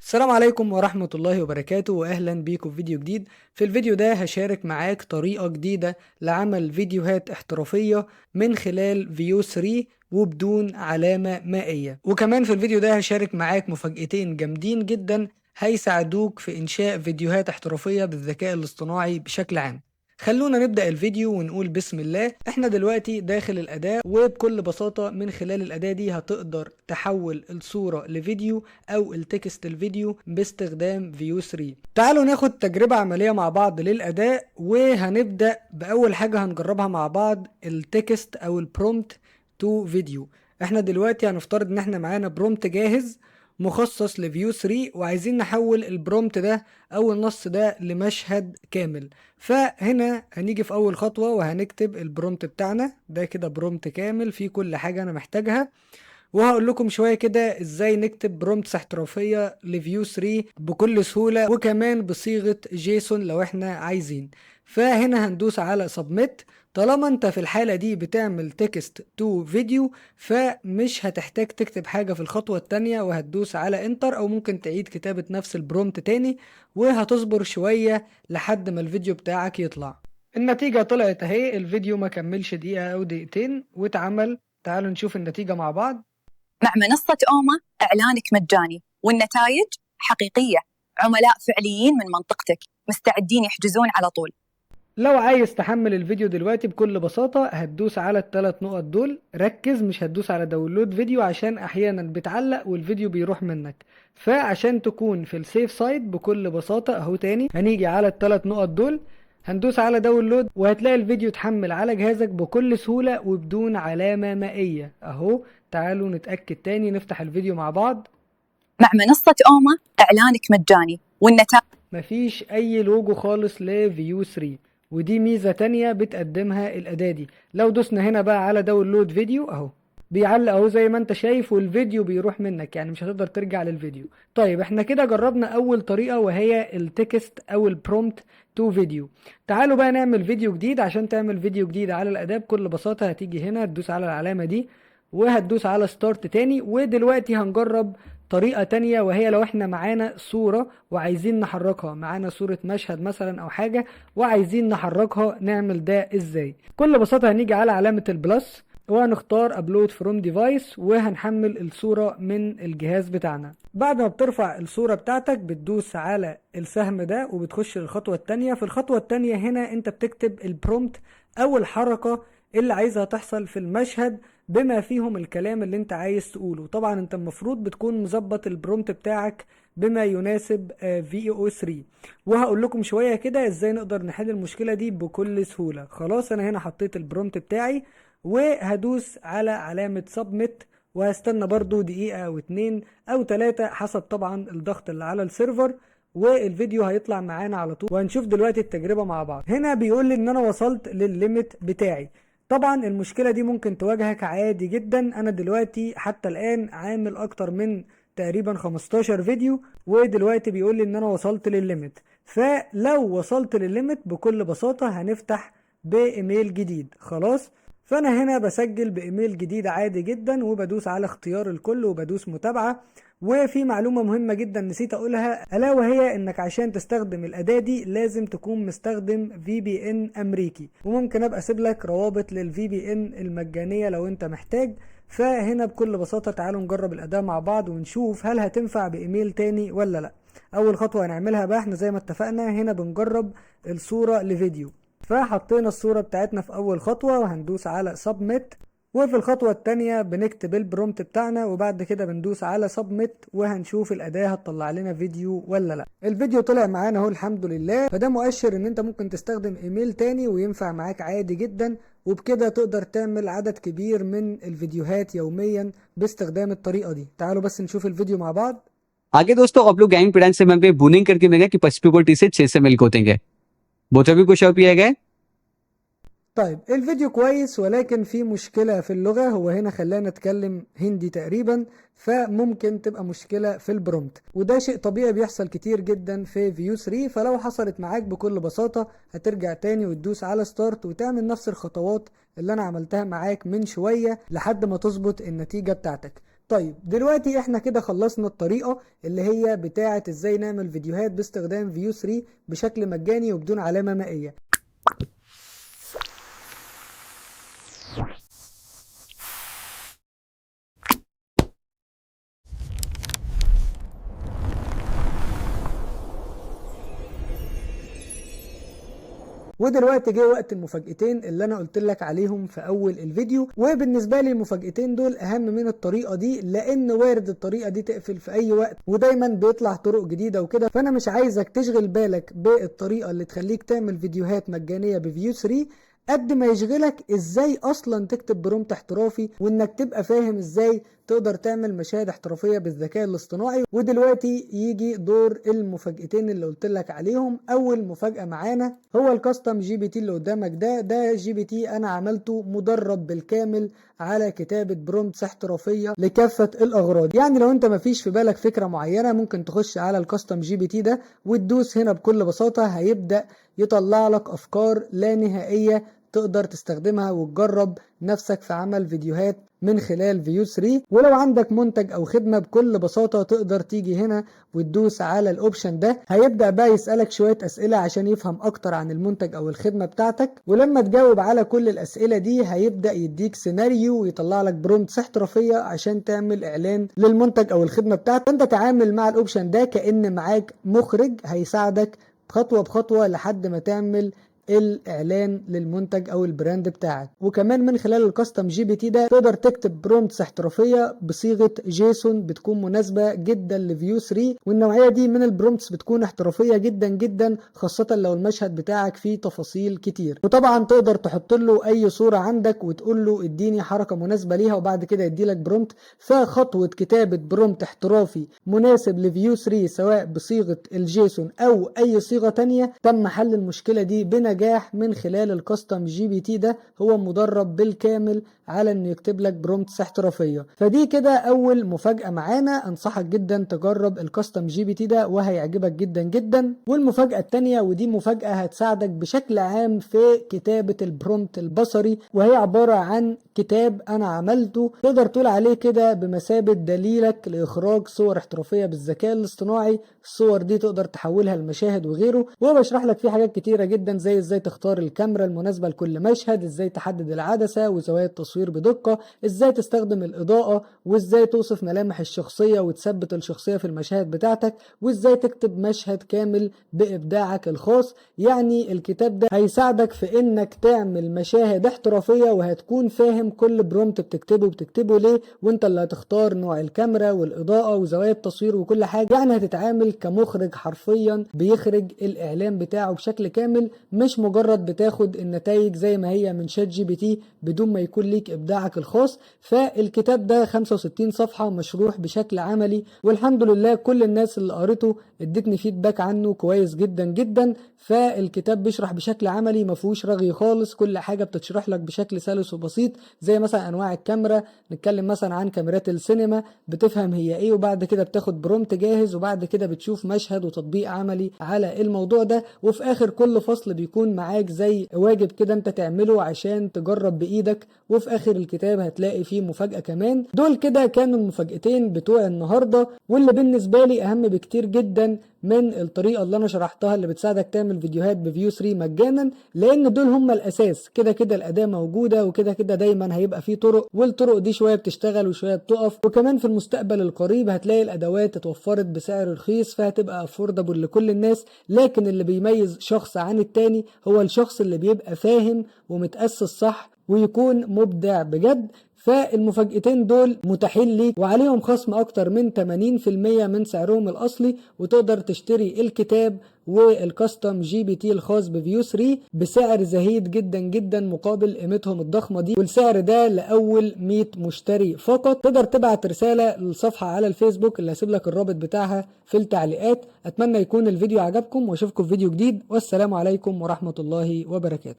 السلام عليكم ورحمة الله وبركاته، وأهلا بيكم في فيديو جديد. في الفيديو ده هشارك معاك طريقة جديدة لعمل فيديوهات احترافية من خلال Veo 3 وبدون علامة مائية. وكمان في الفيديو ده هشارك معاك مفاجأتين جامدين جدا هيساعدوك في إنشاء فيديوهات احترافية بالذكاء الاصطناعي بشكل عام. خلونا نبدأ الفيديو ونقول بسم الله. احنا دلوقتي داخل الأداة، وبكل بساطة من خلال الأداة دي هتقدر تحول الصورة لفيديو أو ال text الفيديو باستخدام Veo 3. تعالوا ناخد تجربة عملية مع بعض للأداة، وهنبدأ بأول حاجة هنجربها مع بعض، ال text أو ال prompt to video. احنا دلوقتي هنفترض ان احنا معانا prompt جاهز مخصص ل Veo 3، وعايزين نحول ال prompt ده او النص ده لمشهد كامل. فهنا هنيجي في اول خطوة وهنكتب ال prompt بتاعنا ده كده، prompt كامل فيه كل حاجة انا محتاجها. وهقول لكم شوية كده ازاي نكتب prompts احترافية ل Veo 3 بكل سهولة، وكمان بصيغة JSON لو احنا عايزين. فهنا هندوس على submit. طالما انت في الحالة دي بتعمل text to video، فمش هتحتاج تكتب حاجة في الخطوة التانية، وهتدوس على enter، او ممكن تعيد كتابة نفس ال prompt تاني، وهتصبر شوية لحد ما الفيديو بتاعك يطلع. النتيجة طلعت اهي، الفيديو ما كملش دقيقة او دقيقتين واتعمل. تعالوا نشوف النتيجة مع بعض. مع منصة أوما إعلانك مجاني والنتائج حقيقية، عملاء فعليين من منطقتك مستعدين يحجزون على طول. لو عايز تحمل الفيديو دلوقتي، بكل بساطة هتدوس على الثلاث نقط دول. ركز، مش هتدوس على download video عشان احيانا بتعلق والفيديو بيروح منك. فعشان تكون في ال safe side، بكل بساطة اهو تاني هنيجي على الثلاث نقط دول، هندوس على download، وهتلاقي الفيديو اتحمل على جهازك بكل سهولة وبدون علامة مائية اهو. تعالوا نتأكد تاني، نفتح الفيديو مع بعض. مع منصة أوما إعلانك مجاني والنتائج مفيش اي لوجو خالص ل Veo 3، ودي ميزة تانية بتقدمها الأداة دي. لو دوسنا هنا بقى على download video، اهو بيعلق اهو زي ما انت شايف، والفيديو بيروح منك، يعني مش هتقدر ترجع للفيديو. طيب، احنا كده جربنا اول طريقة وهي ال text او ال prompt to video. تعالوا بقى نعمل فيديو جديد. عشان تعمل فيديو جديد على الأداة، بكل بساطة هتيجي هنا تدوس على العلامة دي وهتدوس على start تاني. ودلوقتي هنجرب طريقة تانية، وهي لو احنا معانا صورة وعايزين نحركها، معانا صورة مشهد مثلا او حاجة وعايزين نحركها، نعمل ده ازاي؟ بكل بساطة هنيجي على علامة ال plus وهنختار upload from device، وهنحمل الصورة من الجهاز بتاعنا. بعد ما بترفع الصورة بتاعتك بتدوس على السهم ده وبتخش للخطوة التانية. في الخطوة التانية هنا انت بتكتب ال prompt او الحركة اللي عايزها تحصل في المشهد، بما فيهم الكلام اللي انت عايز تقوله. طبعا انت المفروض بتكون مظبط ال prompt بتاعك بما يناسب Veo 3، وهقول لكم شوية كده ازاي نقدر نحل المشكلة دي بكل سهولة. خلاص، انا هنا حطيت ال prompt بتاعي وهدوس على علامة submit، وهستنى برضو دقيقة او 2 او 3 حسب طبعا الضغط اللي على ال server، والفيديو هيطلع معانا على طول. وهنشوف دلوقتي التجربة مع بعض. هنا بيقول لي ان انا وصلت للل limit بتاعي. طبعا المشكلة دي ممكن تواجهك عادي جدا. انا دلوقتي حتى الان عامل اكتر من تقريبا 15 فيديو، ودلوقتي بيقول لي ان انا وصلت للل limit. فلو وصلت للل limit، بكل بساطة هنفتح بايميل جديد. خلاص، فانا هنا بسجل بايميل جديد عادي جدا، وبدوس على اختيار الكل وبدوس متابعة. وفي معلومة مهمة جدا نسيت اقولها، الا وهي انك عشان تستخدم الاداة دي لازم تكون مستخدم VPN امريكي، وممكن ابقى اسيب لك روابط لل VPN المجانية لو انت محتاج. فهنا بكل بساطة تعالوا نجرب الاداة مع بعض ونشوف هل هتنفع بايميل تاني ولا لا. اول خطوة هنعملها بقى، احنا زي ما اتفقنا هنا بنجرب الصورة لفيديو، فحطينا الصورة بتاعتنا في اول خطوة وهندوس على submit. وفي الخطوة التانية بنكتب ال prompt بتاعنا، وبعد كده بندوس على submit، وهنشوف الأداة هتطلع لنا فيديو ولا لا. الفيديو طلع معانا اهو الحمد لله. فده مؤشر ان انت ممكن تستخدم ايميل تاني وينفع معاك عادي جدا، وبكده تقدر تعمل عدد كبير من الفيديوهات يوميا باستخدام الطريقة دي. تعالوا بس نشوف الفيديو مع بعض. आगे दोस्तों, आप लोग गैंग पिड़ान से में बुनिंग करके मिलेगा कि पश्चिमी टी से 6 मिल्क होतेंगे बोथे भी कुछ पिया गए। طيب، الفيديو كويس ولكن في مشكلة في اللغة. هو هنا خلانا نتكلم هندي تقريبا، فممكن تبقى مشكلة في ال prompt، وده شيء طبيعي بيحصل كتير جدا في Veo 3. فلو حصلت معاك، بكل بساطة هترجع تاني وتدوس على start وتعمل نفس الخطوات اللي انا عملتها معاك من شوية لحد ما تظبط النتيجة بتاعتك. طيب دلوقتي احنا كده خلصنا الطريقة اللي هي بتاعة ازاي نعمل فيديوهات باستخدام Veo 3 بشكل مجاني وبدون علامة مائية. ودلوقتي جه وقت المفاجأتين اللي انا قلت لك عليهم في اول الفيديو. وبالنسبة لي المفاجأتين دول اهم من الطريقة دي، لان وارد الطريقة دي تقفل في اي وقت ودايما بيطلع طرق جديدة وكده، فانا مش عايزك تشغل بالك بالطريقة اللي تخليك تعمل فيديوهات مجانية ب Veo 3 قد ما يشغلك ازاي اصلا تكتب prompt احترافي، وانك تبقى فاهم ازاي تقدر تعمل مشاهد احترافية بالذكاء الاصطناعي. ودلوقتي يجي دور المفاجأتين اللي قلت لك عليهم. اول مفاجأة معانا هو ال custom GPT اللي قدامك ده. ده GPT انا عملته مدرب بالكامل على كتابة prompts احترافية لكافة الاغراض. يعني لو انت مفيش في بالك فكرة معينة ممكن تخش على ال custom GPT ده وتدوس هنا بكل بساطة، هيبدأ يطلع لك افكار لا نهائية تقدر تستخدمها وتجرب نفسك في عمل فيديوهات من خلال Veo 3. ولو عندك منتج او خدمة بكل بساطة تقدر تيجي هنا وتدوس على ال option ده، هيبدأ بقى يسألك شوية اسئلة عشان يفهم اكتر عن المنتج او الخدمة بتاعتك، ولما تجاوب على كل الاسئلة دي هيبدأ يديك سيناريو ويطلع لك prompts احترافية عشان تعمل اعلان للمنتج او الخدمة بتاعتك. فانت تعامل مع ال option ده كأن معاك مخرج هيساعدك خطوة بخطوة لحد ما تعمل الاعلان للمنتج او ال brand بتاعك. وكمان من خلال ال custom GPT ده تقدر تكتب prompts احترافية بصيغة JSON بتكون مناسبة جدا ل Veo 3، والنوعيه دي من ال prompts بتكون احترافية جدا جدا، خاصة لو المشهد بتاعك فيه تفاصيل كتير. وطبعا تقدر تحط له اي صوره عندك وتقول له اديني حركة مناسبة ليها، وبعد كده يدي لك prompt. فخطوه كتابه prompt احترافي مناسب ل Veo 3 سواء بصيغة ال JSON او اي صيغة تانية، تم حل المشكلة دي بنجاح من خلال ال custom GPT ده. هو مدرب بالكامل على انه يكتب لك prompts احترافية. فدي كده اول مفاجاة معانا، انصحك جدا تجرب ال custom GPT ده وهيعجبك جدا جدا. والمفاجاه الثانية، ودي مفاجاة هتساعدك بشكل عام في كتابه ال prompt البصري، وهي عبارة عن كتاب انا عملته تقدر تقول عليه كده بمثابة دليلك لاخراج صور احترافية بالذكاء الاصطناعي. الصور دي تقدر تحولها لمشاهد وغيره، وبشرح لك فيه حاجات كتيرة جدا زي ازاي تختار الكاميرا المناسبة لكل مشهد، ازاي تحدد العدسة وزوايا التصوير بدقة، ازاي تستخدم الإضاءة، وازاي توصف ملامح الشخصية وتثبت الشخصية في المشاهد بتاعتك، وازاي تكتب مشهد كامل بإبداعك الخاص. يعني الكتاب ده هيساعدك في انك تعمل مشاهد احترافية، وهتكون فاهم كل prompt بتكتبه ليه، وانت اللي هتختار نوع الكاميرا والإضاءة وزوايا التصوير وكل حاجة. يعني هتتعامل كمخرج حرفيا بيخرج الإعلان بتاعه بشكل كامل، مش مجرد بتاخد النتائج زي ما هي من ChatGPT بدون ما يكون ليك ابداعك الخاص. فالكتاب ده 65 صفحة مشروح بشكل عملي، والحمد لله كل الناس اللي قرته ادتني feedback عنه كويس جدا جدا. فالكتاب بيشرح بشكل عملي، ما فيهوش رغي خالص، كل حاجة بتشرح لك بشكل سلس وبسيط، زي مثلا انواع الكاميرا، نتكلم مثلا عن كاميرات السينما بتفهم هي ايه، وبعد كده بتاخد prompt جاهز، وبعد كده بتشوف مشهد وتطبيق عملي على الموضوع ده. وفي اخر كل فصل بيكون معاك زي واجب كده انت تعمله عشان تجرب بايدك، وفي اخر الكتاب هتلاقي فيه مفاجأة كمان. دول كده كانوا المفاجأتين بتوع النهاردة، واللي بالنسبة لي اهم بكتير جدا من الطريقة اللي انا شرحتها اللي بتساعدك تعمل فيديوهات ب Veo 3 مجانا، لان دول هم الاساس. كده كده الاداة موجودة، وكده كده دايما هيبقى فيه طرق، والطرق دي شوية بتشتغل وشوية بتقف، وكمان في المستقبل القريب هتلاقي الادوات اتوفرت بسعر رخيص فهتبقى affordable لكل الناس. لكن اللي بيميز شخص عن التاني هو الشخص اللي بيبقى فاهم ومتأسس صح ويكون مبدع بجد. فالمفاجأتين دول متاحين ليك وعليهم خصم اكتر من 80% من سعرهم الاصلي، وتقدر تشتري الكتاب وال custom GPT الخاص ب Veo 3 بسعر زهيد جدا جدا مقابل قيمتهم الضخمة دي، والسعر ده لاول 100 مشتري فقط. تقدر تبعت رسالة للصفحه على الفيسبوك اللي هسيب لك الرابط بتاعها في التعليقات. اتمنى يكون الفيديو عجبكم، واشوفكم في فيديو جديد، والسلام عليكم ورحمة الله وبركاته.